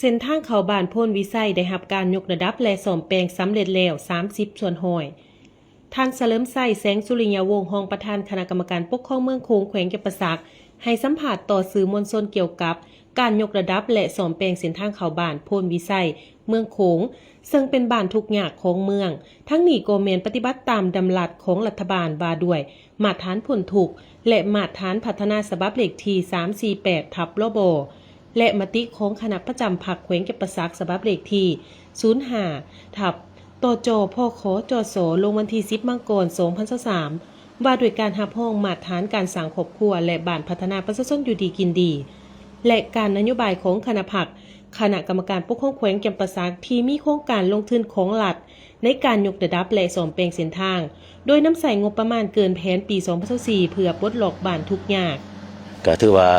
ເສັ້ນທາງເຂົ້າບ້ານໂພນວິໄຊໄດ້ຮັບການຍົກລະດັບ ແລະ ສ້ອມແປງສຳເລັດແລ້ວສາມສິບສ່ວນຮ້ອຍ. ທ່ານສະເຫຼີມໄຊ ແສງສຸລິຍະວົງ ຮອງປະທານຄະນະກຳມະການປົກຄອງເມືອງໂຂງ ແຂວງຈຳປາສັກ ໃຫ້ສຳພາດຕໍ່ສື່ມວນຊົນກ່ຽວກັບການຍົກລະດັບ ແລະ ສ້ອມແປງເສັ້ນທາງເຂົ້າບ້ານໂພນວິໄຊ ເມືອງໂຂງ ເຊິ່ງເປັນບ້ານທຸກຍາກຂອງເມືອງ. ທັງນີ້ກໍແມ່ນປະຕິບັດຕາມດຳລັດຂອງລັດຖະບານວ່າດ້ວຍມາດຖານພົ້ນທຸກ ແລະ ມາດຖານພັດທະນາສະບັບເລກທີສາມສີ່ແປດທັບ ລບ ແລະ ມະຕິຂອງຄະນະປະຈຳພັກແຂວງຈຳປາສັກສະບັບເລກທີສູນຫ້າທັບ ຕຈ ພຂ ຈສ ລົງວັນທີສິບ ມັງກອນ ສອງພັນຊາວສາມ ວ່າດ້ວຍການຮັບຮອງມາດຖານການສ້າງຄອບຄົວ ແລະ ບ້ານພັດທະນາປະຊາຊົນຢູ່ດີກິນດີ ແລະ ການນະໂຍບາຍຂອງຄະນະພັກ, ຄະນະກຳມະການປົກຄອງແຂວງຈຳປາສັກ ທີ່ມີໂຄງການລົງທຶນຂອງລັດໃນການຍົກລະດັບ ແລະ ສ້ອມແປງເສັ້ນທາງ ໂດຍນຳໃຊ້ງົບປະມານເກີນແຜນປີສອງພັນຊາວສີ່ ເພື່ອປົດລັອກບ້ານທຸກຍາກ. ກໍຖືວ່າ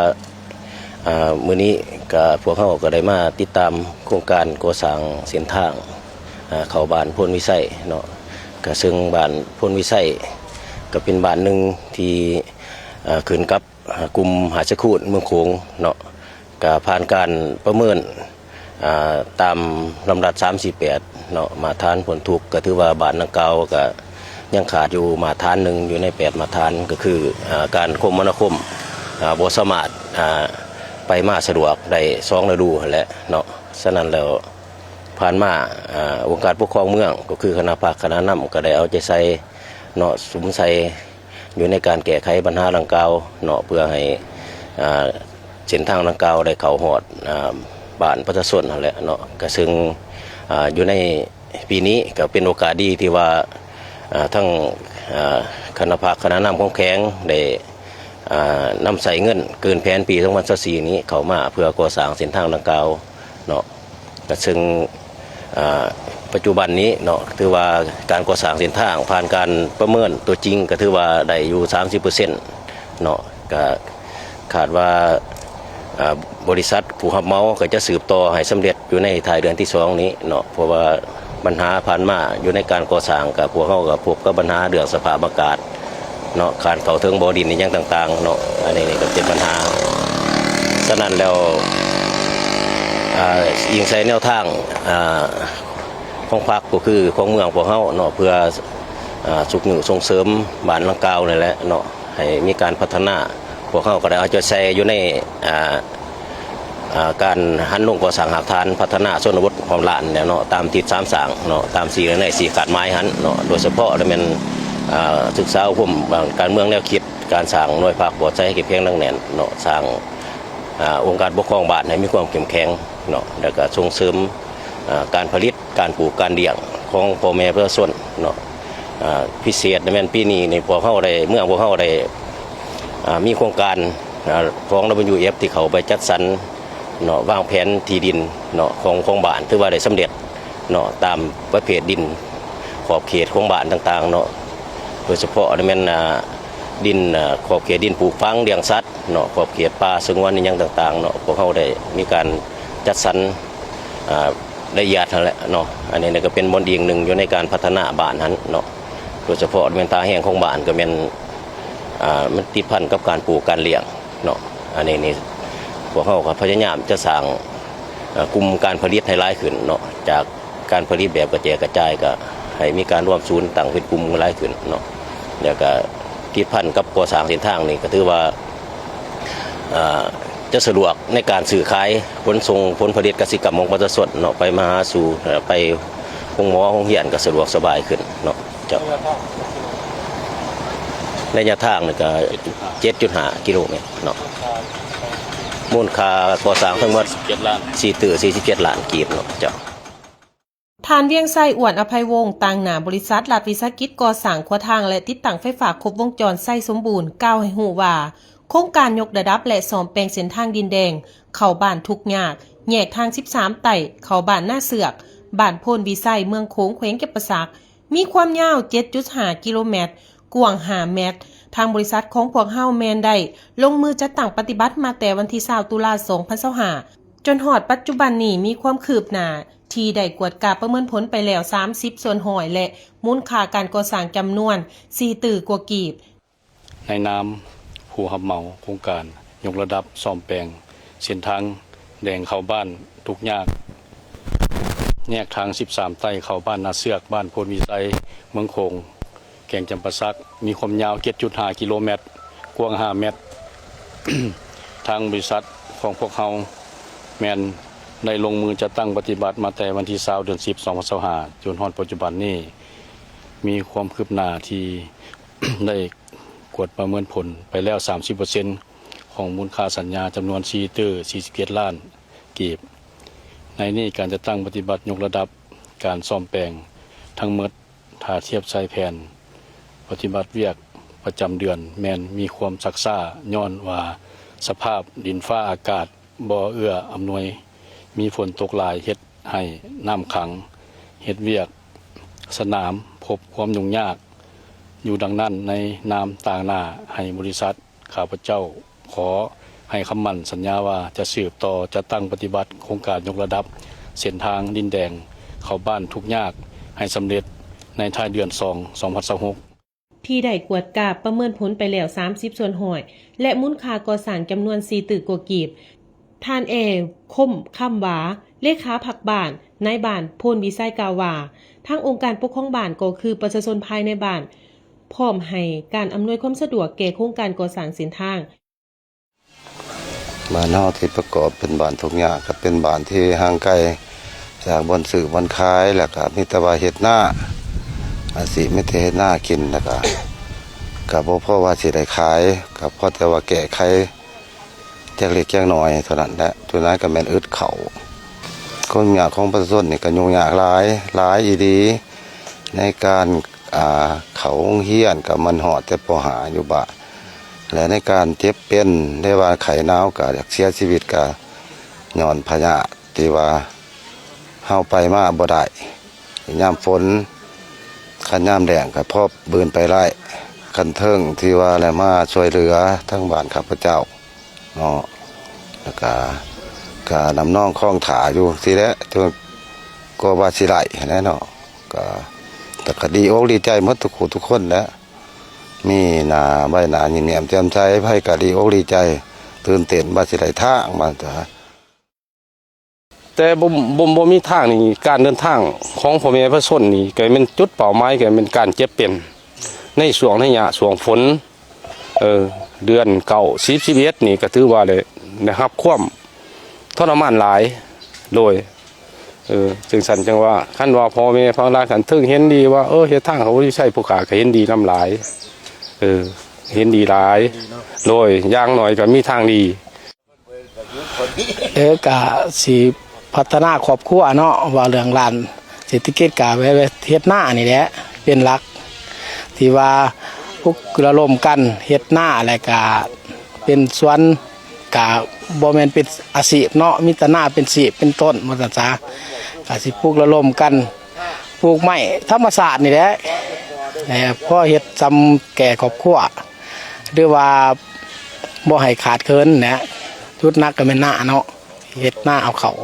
ອ່າ ມື້ນີ້ກໍພວກເຮົາກໍໄດ້ມາຕິດຕາມໂຄງການກໍ່ສ້າງເສັ້ນທາງ ອ່າ ເຂົ້າບ້ານໂພນວິໄຊເນາະ, ກໍເຊິ່ງບ້ານໂພນວິໄຊກໍເປັນບ້ານໜຶ່ງທີ່ ອ່າ ຂຶ້ນກັບ ອ່າ ກຸ່ມຫາດຊະຄູນເມືອງໂຂງເນາະ, ກະຜ່ານການປະເມີນ ອ່າ ຕາມລຳດັບສາມສີ່ແປດເນາະ ມາດຖານພົ້ນທຸກ ກະຖືວ່າບ້ານດັ່ງກ່າວກະຍັງຂາດຢູ່ມາດຖານໜຶ່ງຢູ່ໃນແປດມາດຖານ ກະຄື ອ່າ ການຄົມມະນາຄົມ ອ່າ ບໍ່ສາມາດ ອ່າ ໄປມາສະດວກໄດ້ສອງລະດູຫັ້ນແຫຼະເນາະ. ສະນັ້ນແລ້ວ ຜ່ານມາ ອ່າ ອົງການປົກຄອງເມືອງ ກໍຄືຄະນະພັກຄະນະນຳ ກໍໄດ້ເອົາໃຈໃສ່ເນາະ ສຸມໃສ່ ຢູ່ໃນການແກ້ໄຂບັນຫາດັ່ງກ່າວເນາະ ເພື່ອໃຫ້ ອ່າ ເສັ້ນທາງດັ່ງກ່າວໄດ້ເຂົ້າຮອດ ອ່າ ບ້ານປະຊາຊົນຫັ້ນແຫຼະເນາະ. ກະເຊິ່ງ ອ່າ ຢູ່ໃນປີນີ້ກະເປັນໂອກາດດີທີ່ວ່າ ອ່າ ທັງ ອ່າ ຄະນະພັກຄະນະນຳຂອງແຂວງໄດ້ ອ່າ ນຳໃຊ້ເງິນເກີນແຜນປີສອງພັນຊາວສີ່ນີ້ເຂົ້າມາເພື່ອກໍ່ສ້າງເສັ້ນທາງດັ່ງກ່າວເນາະ. ກະເຊິ່ງ ອ່າ ປັດຈຸບັນນີ້ເນາະ ຖືວ່າການກໍ່ສ້າງເສັ້ນທາງຜ່ານການປະເມີນຕົວຈິງ ກະຖືວ່າໄດ້ຢູ່ສາມສິບເປີເຊັນເນາະ, ກະຄາດວ່າ ອ່າ ບໍລິສັດຜູ້ຮັບເໝົາກໍຈະສືບຕໍ່ໃຫ້ສຳເລັດຢູ່ໃນທ້າຍເດືອນທີສອງນີ້ເນາະ, ເພາະວ່າບັນຫາຜ່ານມາຢູ່ໃນການກໍ່ສ້າງ ກະພວກເຮົາກໍພົບກັບບັນຫາເລື່ອງສະພາບອາກາດ ເນາະ ການເຂົ້າເຖິງບໍ່ດິນອີ່ຫຍັງຕ່າງໆເນາະ, ອັນນີ້ນີ້ກໍເປັນບັນຫາ. ສະນັ້ນແລ້ວ ອ່າ ອີງໃສ່ແນວທາງ ອ່າ ຂອງພັກ ກໍຄືຂອງເມືອງພວກເຮົາເນາະ ເພື່ອ ອ່າ ຊຸກຍູ້ສົ່ງເສີມບ້ານດັ່ງກ່າວນີ້ແຫຼະເນາະ ໃຫ້ມີການພັດທະນາ. ພວກເຮົາກໍໄດ້ເອົາໃຈໃສ່ຢູ່ໃນ ອ່າ ອ່າ ການຫັນລົງກໍ່ສ້າງຮາກຖານ ພັດທະນາຊົນນະບົດຮອບລ້ານແຫຼະເນາະ ຕາມທິດສາມສ້າງເນາະ ຕາມສີ່ໃນສີ່ຄາດໝາຍຫັ້ນເນາະ, ໂດຍສະເພາະລະແມ່ນ ອ່າ ສຶກສາອົບຮົມການເມືອງແນວຄິດ ການສ້າງໜ່ວຍພັກປອດໃສໃຫ້ເຂັ້ມແຂງໜັກແໜ້ນເນາະ, ສ້າງ ອ່າ ອົງການປົກຄອງບ້ານໃຫ້ມີຄວາມເຂັ້ມແຂງເນາະ, ແລ້ວກະສົ່ງເສີມ ອ່າ ການຜະລິດ ການປູກການລ້ຽງຂອງພໍ່ແມ່ປະຊາຊົນເນາະ. ອ່າ ພິເສດແມ່ນປີນີ້ນີ້ ພວກເຮົາໄດ້ ເມືອງພວກເຮົາໄດ້ ອ່າ ມີໂຄງການ ອ່າ ຂອງ ດັບເບິນຢູເອັຟ ທີ່ເຂົ້າໄປຈັດສັນເນາະ ວາງແຜນທີ່ດິນເນາະ ຂອງ ຂອງບ້ານ ຖືວ່າໄດ້ສຳເລັດເນາະ ຕາມປະເພດດິນຂອບເຂດຂອງບ້ານຕ່າງໆເນາະ, ໂດຍສະເພາະແມ່ນ ອ່າ ດິນ ອ່າ ຂອບເຂດດິນປູກຝັງລ້ຽງສັດ ເນາະ ຂອບເຂດປ່າສະຫງວນອີ່ຫຍັງຕ່າງໆເນາະ, ພວກເຮົາໄດ້ມີການຈັດສັນ ອ່າ ລະອຽດຫັ້ນແຫຼະເນາະ. ອັນນີ້ກໍເປັນບ່ອນອີງໜຶ່ງຢູ່ໃນການພັດທະນາບ້ານຫັ້ນເນາະ, ໂດຍສະເພາະແມ່ນທ່າແຮງຂອງບ້ານກໍແມ່ນ ອ່າ ມັນຕິດພັນກັບການປູກການລ້ຽງເນາະ. ອັນນີ້ນີ້ ພວກເຮົາກໍພະຍາຍາມຈະສ້າງ ເອີ່ ກຸ່ມການຜະລິດໃຫ້ຫຼາຍຂຶ້ນເນາະ, ຈາກການຜະລິດແບບກະແຈກກະຈາຍ ກໍໃຫ້ມີການລວມສູນຕັ້ງເປັນກຸ່ມຫຼາຍຂຶ້ນເນາະ, ແລ້ວກໍຕິດພັນກັບກໍ່ສ້າງເສັ້ນທາງນີ້ ກໍຖືວ່າ ເອີ່ ຈະສະດວກໃນການຊື້ຂາຍ ຂົນສົ່ງຜົນຜະລິດກະສິກຳຂອງປະຊາຊົນເນາະ ໄປມາຫາສູ່ ເອີ່ ໄປໂຮງໝໍໂຮງຮຽນກໍສະດວກສະບາຍຂຶ້ນເນາະ. ເຈົ້າ ໄລຍະທາງນີ້ກໍເຈັດຈຸດຫ້າກິໂລແມັດເນາະ, ມູນຄ່າກໍ່ສ້າງທັງໝົດສີ່ຕື້ສີ່ສິບເຈັດລ້ານກີບເນາະ. ເຈົ້າ ທ່ານ ວຽງໄຊ ອ້ວນອະໄພວົງ ຕາງໜ້າບໍລິສັດລັດວິສາຫະກິດກໍ່ສ້າງຂົວທາງ ແລະ ຕິດຕັ້ງໄຟຟ້າຄົບວົງຈອນໄຊສົມບູນ ກ່າວໃຫ້ຮູ້ວ່າ ໂຄງການຍົກລະດັບ ແລະ ສ້ອມແປງເສັ້ນທາງດິນແດງເຂົ້າບ້ານທຸກຍາກ ແຍກທາງສິບສາມໃຕ້ ເຂົ້າບ້ານນາເຊືອກ ບ້ານໂພນວິໄຊ ເມືອງໂຂງ ແຂວງຈຳປາສັກ ມີຄວາມຍາວເຈັດຈຸດຫ້າກິໂລແມັດ ກວ້າງຫ້າແມັດ. ທາງບໍລິສັດຂອງພວກເຮົາແມ່ນໄດ້ລົງມືຈັດຕັ້ງປະຕິບັດມາແຕ່ວັນທີຊາວ ຕຸລາ ສອງພັນຊາວຫ້າ ຈົນຮອດປັດຈຸບັນນີ້ ມີຄວາມຄືບໜ້າທີ່ໄດ້ກວດກາປະເມີນຜົນໄປແລ້ວສາມສິບສ່ວນຮ້ອຍ ແລະ ມູນຄ່າການກໍ່ສ້າງຈຳນວນສີ່ຕື້ກວ່າກີບ. ໃນນາມຜູ້ຮັບເໝົາໂຄງການຍົກລະດັບສ້ອມແປງເສັ້ນທາງ ແດງເຂົ້າບ້ານທຸກຍາກ ແຍກທາງສິບສາມໃຕ້ເຂົ້າບ້ານນາເຊືອກ, ບ້ານໂພນວິໄຊ, ເມືອງໂຂງ, ແຂວງຈຳປາສັກ, ມີຄວາມຍາວເຈັດຈຸດຫ້າກິໂລແມັດ, ກວ້າງຫ້າແມັດ. ທາງບໍລິສັດຂອງພວກເຮົາແມ່ນໄດ້ລົງມືຈັດຕັ້ງປະຕິບັດມາແຕ່ວັນທີຊາວ ເດືອນສິບ ສອງພັນຊາວຫ້າ ຈົນຮອດປັດຈຸບັນນີ້ ມີຄວາມຄືບໜ້າທີ່ ໄດ້ກວດປະເມີນຜົນໄປແລ້ວສາມສິບເປີເຊັນຂອງມູນຄ່າສັນຍາຈຳນວນສີ່ຕື້ສີ່ສິບເຈັດລ້ານກີບ. ໃນນີ້ການຈັດຕັ້ງປະຕິບັດຍົກລະດັບການສ້ອມແປງທັງໝົດ ຖ້າທຽບໃສ່ແຜນປະຕິບັດວຽກປະຈຳເດືອນ ແມ່ນມີຄວາມຊັກຊ້າ ຍ້ອນວ່າສະພາບດິນຟ້າອາກາດ ບໍ່ເອື້ອອຳນວຍ, ມີຝົນຕົກຫຼາຍເຮັດໃຫ້ນ້ຳຂັງ, ເຮັດວຽກສະໜາມພົບຄວາມຫຍຸ້ງຍາກຢູ່. ດັ່ງນັ້ນ, ໃນນາມຕາງໜ້າໃຫ້ບໍລິສັດ, ຂ້າພະເຈົ້າຂໍໃຫ້ຄຳໝັ້ນສັນຍາວ່າຈະສືບຕໍ່ຈັດຕັ້ງປະຕິບັດໂຄງການຍົກລະດັບເສັ້ນທາງດິນແດງເຂົ້າບ້ານທຸກຍາກໃຫ້ສຳເລັດໃນທ້າຍເດືອນສອງ ສອງພັນຊາວຫົກ. ທີ່ໄດ້ກວດກາປະເມີນຜົນໄປແລ້ວສາມສິບສ່ວນຮ້ອຍ ແລະ ມູນຄ່າກໍ່ສ້າງຈຳນວນສີ່ຕື້ກວ່າກີບ. ທ່ານ ແອ ຄົມຄຳຫວາ ເລຂາພັກບ້ານ ນາຍບ້ານໂພນວິໄຊ ກ່າວວ່າ ທາງອົງການປົກຄອງບ້ານກໍຄືປະຊາຊົນພາຍໃນບ້ານ ພ້ອມໃຫ້ການອຳນວຍຄວາມສະດວກແກ່ໂຄງການກໍ່ສ້າງເສັ້ນທາງ. ບ້ານເຮົາທີ່ປະກອບເປັນບ້ານທຸກຍາກ ກໍເປັນບ້ານທີ່ຫ່າງໄກຈາກບ່ອນຊື້ບ່ອນຂາຍ ແລ້ວກໍມີແຕ່ວ່າເຮັດນາ ອາຊີບມີແຕ່ເຮັດນາກິນ ແລ້ວກໍ ກໍບໍ່ພໍວ່າຊິໄດ້ຂາຍ ກໍພໍແຕ່ວ່າແກ້ໄຂຈັກເລັກຈັກນ້ອຍເທົ່ານັ້ນແຫຼະ ສ່ວນຫຼາຍກໍແມ່ນອຶດເຂົ້າ. ຄວາມຍາກຂອງປະຊາຊົນນີ້ກໍຫຍຸ້ງຍາກຫຼາຍ ຫຼາຍອີ່ຫຼີໃນການ ອ່າ ເຂົ້າໂຮງຮຽນກໍມັນຮອດແຕ່ປໍຫ້າຢູ່ບ້ານ ແລະ ໃນການເຈັບເປັນ ຫຼືວ່າໄຂ້ໜາວກໍຢາກເສຍຊີວິດກໍຍ້ອນພະຍາດທີ່ວ່າເຮົາໄປມາບໍ່ໄດ້ຍາມຝົນ ຄັນຍາມແລ້ງກໍພໍບືນໄປໄດ້. ຄັນເທິງທີ່ວ່າແລ້ວມາຊ່ວຍເຫຼືອທາງບ້ານຂ້າພະເຈົ້າເນາະ ແລ້ວກະ ກະນຳນອງຄອງຖ້າຢູ່ຊີ້ແຫຼະ ຈົນກວ່າວ່າຊິໄດ້ຫັ້ນແຫຼະເນາະ. ກະ ແຕ່ກະດີອົກດີໃຈໝົດທຸກຜູ້ທຸກຄົນແຫຼະ ມີໜ້າໃບໜ້າຍິ້ມແຍ້ມແຈ່ມໃສ ໃຜກະດີອົກດີໃຈຕື່ນເຕັ້ນວ່າຊິໄດ້ທາງວ່າຊັ້ນ. ແຕ່ບໍ່ບໍ່ບໍ່ມີທາງນີ້ ການເດີນທາງຂອງພໍ່ແມ່ປະຊາຊົນນີ້ ກະແມ່ນຈຸດເປົ້າໝາຍ ກະແມ່ນການເຈັບເປັນ ໃນຊ່ວງໄລຍະຊ່ວງຝົນ ເອີ ເດືອນເກົ້າ ສິບ ສິບເອັດນີ້ ກະຖືວ່າໄດ້ໄດ້ຮັບຄວາມທໍລະມານຫຼາຍ ໂດຍ ເອີ ຈັ່ງຊັ້ນຈັ່ງວ່າ ຄັນວ່າພໍ່ແມ່ຝັ່ງຫຼາຍຂັ້ນເທິງເຫັນດີວ່າ ເອີ ເຮັດທາງເຂົ້າບໍລິໄຊຜູ້ຂ້າກະເຫັນດີນຳຫຼາຍ ເອີ ເຫັນດີຫຼາຍ ໂດຍ ຢ່າງໜ້ອຍກະມີທາງດີ. ເອີ ກະຊິພັດທະນາຄອບຄົວເນາະ ເວົ້າເລື່ອງດ້ານເສດຖະກິດກະແມ່ນເຮັດນານີ້ແຫຼະເປັນຫຼັກ ທີ່ວ່າປຸກລະດົມກັນເຮັດນາ ແລ້ວກະເປັນສວນ ກະບໍ່ແມ່ນເປັນອາຊີບເນາະ ມີແຕ່ນາເປັນຊີບເປັນຕົ້ນວ່າຊັ້ນສາ ກະຊິປຸກລະດົມກັນປູກໄມ້ທຳມະຊາດນີ້ແຫຼະ ແລະ ພໍເຮັດຊ່ຳແກ່ຄອບຄົວ ຫຼືວ່າບໍ່ໃຫ້ຂາດເຂີນແຫຼະ ຈຸດໜັກກໍແມ່ນນາເນາະ ເຮັດນາເອົາເຂົ້າ.